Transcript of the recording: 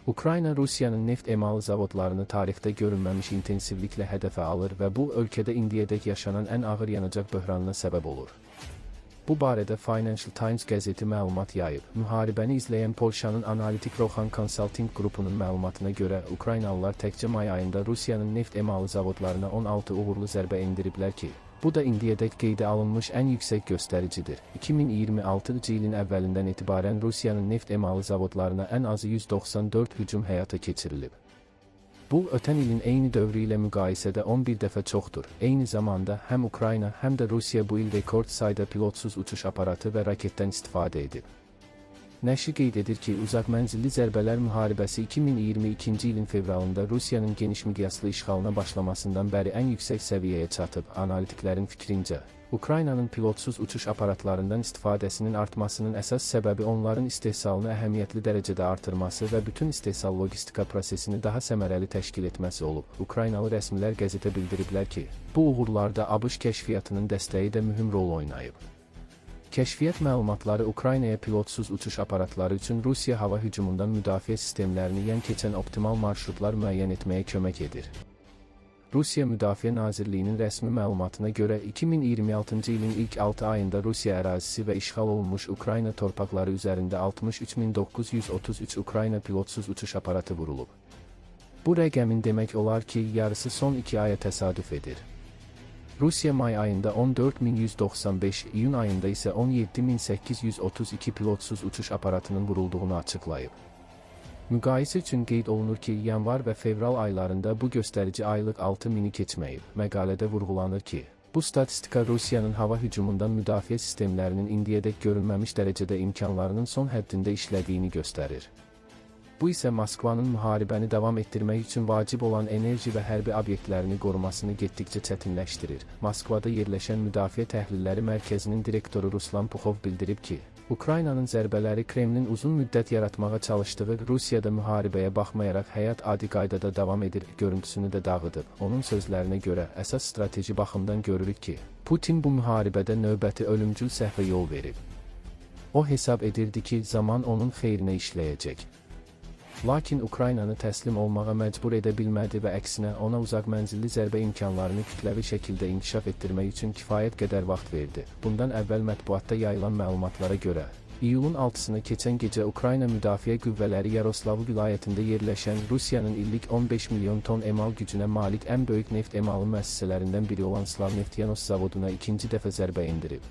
Ukrayna Rusiyanın neft emalı zavodlarını tarixdə görünməmiş intensivliklə hədəfə alır və bu ölkədə indiyədək yaşanan ən ağır yanacaq böhranına səbəb olur. Bu barədə Financial Times qəzeti məlumat yayıb. Müharibəni izləyən Polşanın analitik Rohan Consulting qrupunun məlumatına görə Ukraynalılar təkcə may ayında Rusiyanın neft emalı zavodlarına 16 uğurlu zərbə endiriblər ki, bu da indiyədək qeydə alınmış ən yüksək göstəricidir. 2026-cı ilin əvvəlindən etibarən Rusiyanın neft emalı zavodlarına ən azı 194 hücum həyata keçirilib. Bu, ötən ilin eyni dövrü ilə müqayisədə 11 dəfə çoxdur. Eyni zamanda həm Ukrayna, həm də Rusiya bu il rekord sayda pilotsuz uçuş aparatı və raketdən istifadə edib. Nəşr qeyd edir ki, uzaq mənzilli zərbələr müharibəsi 2022-ci ilin fevralında Rusiyanın geniş miqyaslı işğalına başlamasından bəri ən yüksək səviyyəyə çatıb. Analitiklərin fikrincə, Ukraynanın pilotsuz uçuş aparatlarından istifadəsinin artmasının əsas səbəbi onların istehsalını əhəmiyyətli dərəcədə artırması və bütün istehsal logistika prosesini daha səmərəli təşkil etməsi olub. Ukraynalı rəsmilər qəzetə bildiriblər ki, bu uğurlarda ABŞ kəşfiyyatının dəstəyi də mühüm rol oynayıb. Kəşfiyyat məlumatları Ukraynaya pilotsuz uçuş aparatları üçün Rusiya hava hücumundan müdafiə sistemlərini yan keçən optimal marşrutlar müəyyən etməyə kömək edir. Rusiya Müdafiə Nazirliyinin rəsmi məlumatına görə 2026-cı ilin ilk 6 ayında Rusiya ərazisi və işğal olunmuş Ukrayna torpaqları üzərində 63.933 Ukrayna pilotsuz uçuş aparatı vurulub. Bu rəqəmin demək olar ki, yarısı son 2 aya təsadüf edir. Rusiya may ayında 14.195, iyun ayında isə 17.832 pilotsuz uçuş aparatının vurulduğunu açıqlayıb. Müqayisə üçün qeyd olunur ki, yanvar və fevral aylarında bu göstərici aylıq 6.000-i keçməyib. Məqalədə vurğulanır ki, bu statistika Rusiyanın hava hücumundan müdafiə sistemlərinin indiyədək görünməmiş dərəcədə imkanlarının son həddində işlədiyini göstərir. Bu isə Moskvanın müharibəni davam etdirmək üçün vacib olan enerji və hərbi obyektlərini qorumasını getdikcə çətinləşdirir. Moskvada yerləşən Müdafiə Təhlilləri Mərkəzinin direktoru Ruslan Puxov bildirib ki, Ukraynanın zərbələri Kremlin uzun müddət yaratmağa çalışdığı Rusiyada müharibəyə baxmayaraq həyat adi qaydada davam edir görüntüsünü də dağıdıb. Onun sözlərinə görə əsas strateji baxımdan görürük ki, Putin bu müharibədə növbəti ölümcül səhvə yol verib. O hesab edirdi ki, zaman onun xeyrinə işləyəcək. Lakin Ukraynanı təslim olmağa məcbur edə bilmədi və əksinə ona uzaq mənzilli zərbə imkanlarını kütləvi şəkildə inkişaf etdirmək üçün kifayət qədər vaxt verdi. Bundan əvvəl mətbuatda yayılan məlumatlara görə, iyulun 6-sını keçən gecə Ukrayna Müdafiə Qüvvələri Yaroslavl vilayətində yerləşən Rusiyanın illik 15 milyon ton emal gücünə malik ən böyük neft emalı müəssisələrindən biri olan Slavneftyanos zavoduna ikinci dəfə zərbə endirib.